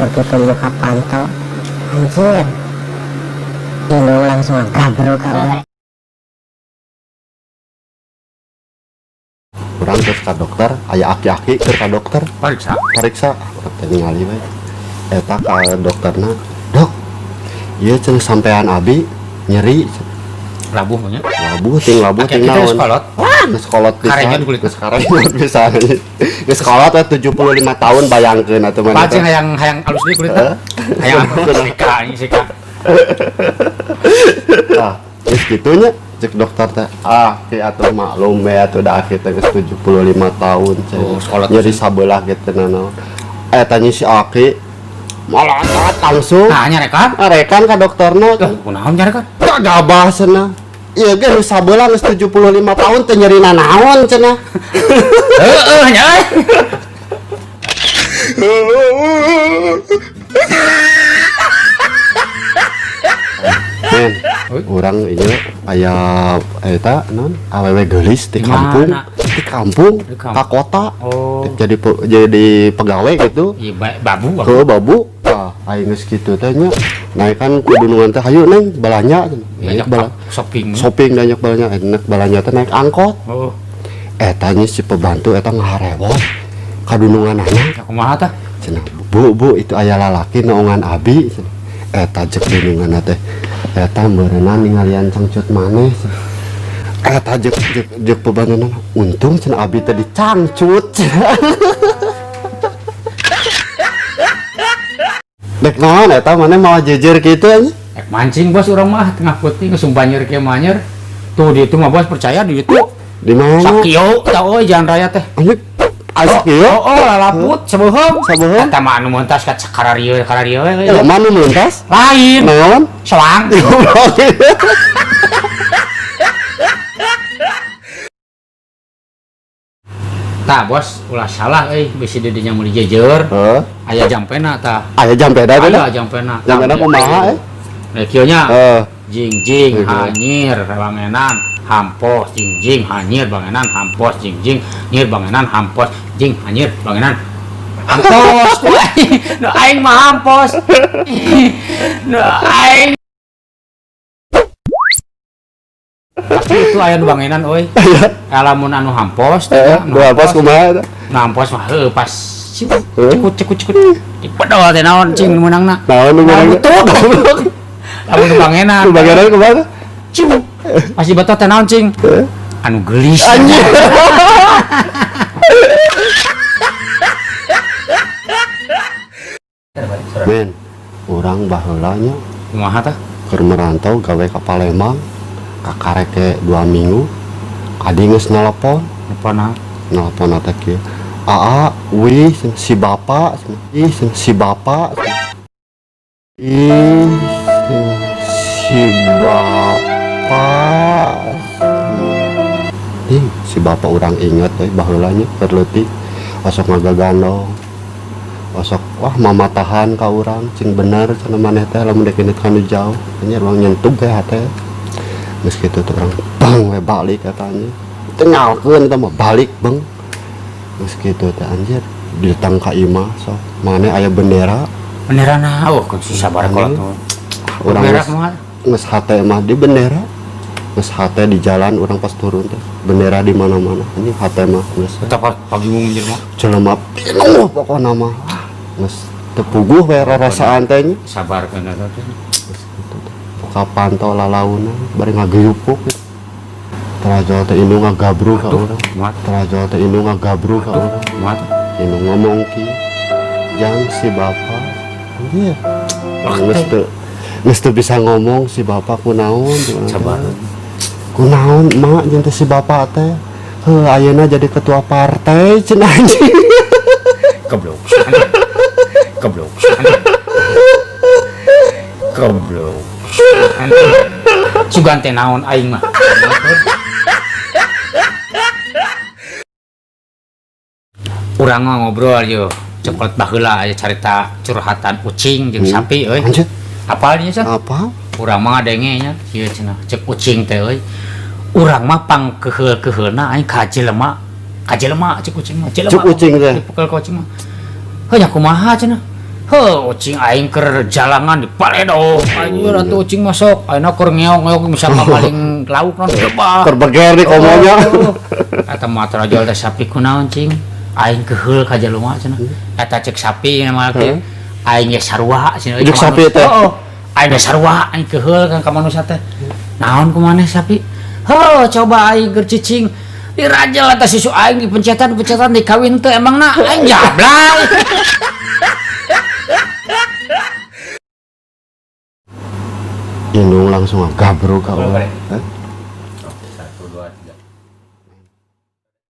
Begitu buka panto, anjir, indung langsung gabruk ka urang. Urang terus ka dokter, aya aki-aki keur ka dokter. Pariksa. Pariksa, urang teh ningali we. Eta ka dokterna, "Dok, ieu cenah sampean abi nyeri." Labuh nya. Labuh ting labuh ting Aki-aki teh naon. sekolot. Wah, geus kolot pisan. Karenyon kulitna. Geus karenyon pisan. Geus kolot we 75 tahun bayangkeun atuh maneh Pacing teh. hayang hayang alus deui kulitna. Hayang alus sika anjing sika. Tah, geus kitu nya cek dokter teh. Ah, ki atuh maklum we atuh da aki teh geus 75 tahun cenah. Oh, sekolot. Nyeri sabelah gitu nanaon. Eta nya si aki malotot langsung. Nah, nyarekan. Arekan ka dokterna. Tuh, kunaon nyarekan? Tak gabah cenah. Ieu ge nu sabelah geus 75 tahun teh nyeri nanaon cenah. Heeh nya. Men, urang ieu aya eta naon awewe geulis di Di kampung, mana? di kampung Di kampung. ka kota. Oh. Jadi jadi pegawai gitu. Iya, babu babu. Ke babu. Tah, aing geus kitu teh nya. Naik kan kudunungan teh hayu neng balanja cenah. Banyak Naik bala shopping. Shopping banyak balanja, enak balanja teh naik angkot. Oh, Eta nya si pembantu eta ngaharewot kadununganana. ya kumaha tah? Cenah, "Bu, bu, itu aya lalaki naongan abi." Cenah. Eta jek dununganna teh eta meureunna ningalian cangcut maneh cenah. Eta jek jek jek pebantuna, untung cenah abi teh dicangcut cenah. Dek naon eta maneh mawa jejer kitu anjing? Ek mancing bos urang mah tengah peuting geus banjir kieu manyer. Tuh di itu mah bos percaya di itu. Di mana? Sakio tah euy jalan raya teh. Anjing asik ieu. Oh, oh, lalaput sabeuheung. Sabeuheung. Eta mah anu mentas ka kararieu kararieu we. Ya mana mentas? Lain. Naon? Soang. Tah bos, ulah salah euy bisi di dinya meuli jejer. Heeh. Aya jampena tah. Aya jampeda teh? Aya jampena. Jampena kumaha eh? Nah, kieu nya. Heeh. Jingjing hanyir bangenan hampos jingjing hanyir bangenan hampos jingjing nyir bangenan hampos jing hanyir bangenan hampos. Nu aing mah hampos. Nu aing. Tapi itu aya nu bangenan euy. Lamun anu hampos teh, Heeh, anu nu hampos kumaha eta? Nu hampos mah heuh pas cekut cekut cekut. Dipedol teh naon cing nu meunangna. Naon nu meunangna? Goblok. Lamun nu bangenan. Nu bangenan kumaha? Cing. Pas dibetot teh naon cing? Anu geulis. Anjing. Men, urang baheula nya Kumaha tah? Keur merantau gawe ka Palembang, kakarek ge 2 minggu, adi geus nelepon. Nelpon naon? Nelpon teh kieu. Aa, wih, si bapak, ih, si bapak, ih, si bapak. Ih, si bapak urang inget euy baheula nya keur leutik, osok ngagagandong. Osok wah mama tahan ka urang, cing bener cenah maneh teh lamun dek indit ka nu jauh. Nya urang nyentuh ge hate. Geus kitu teh urang bang we balik eta nya. Tinggalkeun eta mah balik beng. Geus kitu teh anjir ditang ka imah sok. Maneh aya bendera. Bendera naon? Oh, kun sisa bareng kolot tuh. Urang Bendera kumaha? Geus hate mah di bendera. Geus hate di jalan urang pas turun teh. Bendera di mana-mana. Anjing hate mah geus. Eta pabingung anjir mah. Jelema pinuh pokona mah. Geus teu puguh we rarasaan teh nya. Sabar kana teh. Geus kitu teh. Buka panto lalaunan bari ngageyupuk gitu. Terajol teh indung ngagabruk ka Aduh, urang. kumaha? Terajol teh indung ngagabruk ka Aduh, urang. kumaha? Indung ngomong kieu. Jang si bapak. Anjir. Geus teu geus teu bisa ngomong si bapak kunaon cenah. Sabar. Kunaon mak jeung teh si bapak teh. Heuh ayeuna jadi ketua partai cenah anjing. Goblok. Goblok. Goblok. Sugan teh naon aing mah. Urang mah ngobrol yo. Coklat baheula aya carita curhatan ucing jeung sapi euy. Anjir. Apal nya cenah? Apa? Urang mah ngadenge nya kieu cenah cek ucing teh euy. Urang mah pangkeuheul-keuheulna aing ka jelema. Ka jelema cek ucing mah. Jelema. Cek ucing teh. Dipekel ka ucing mah. Heuh nya kumaha cenah? Heuh, ucing aing keur jalangan di paledo. Anjir atuh ucing masuk. Ayeuna keur ngeok-ngeok bisa maling lauk non coba. Keur beger di komonya. Eta mah rajal teh sapi kunaon cing? Aing keheul ka jalma cenah. Eta cek sapi mah teh. Aing ge sarua cenah. Cek sapi teh. Heeh. Aing ge sarua aing keheul kan ka manusia teh. Naon kumaneh sapi? Heuh, coba aing keur cicing. Dirajal eta susu aing dipencetan-pencetan dikawin teh emangna aing jablay. Indung langsung gabruk ka urang.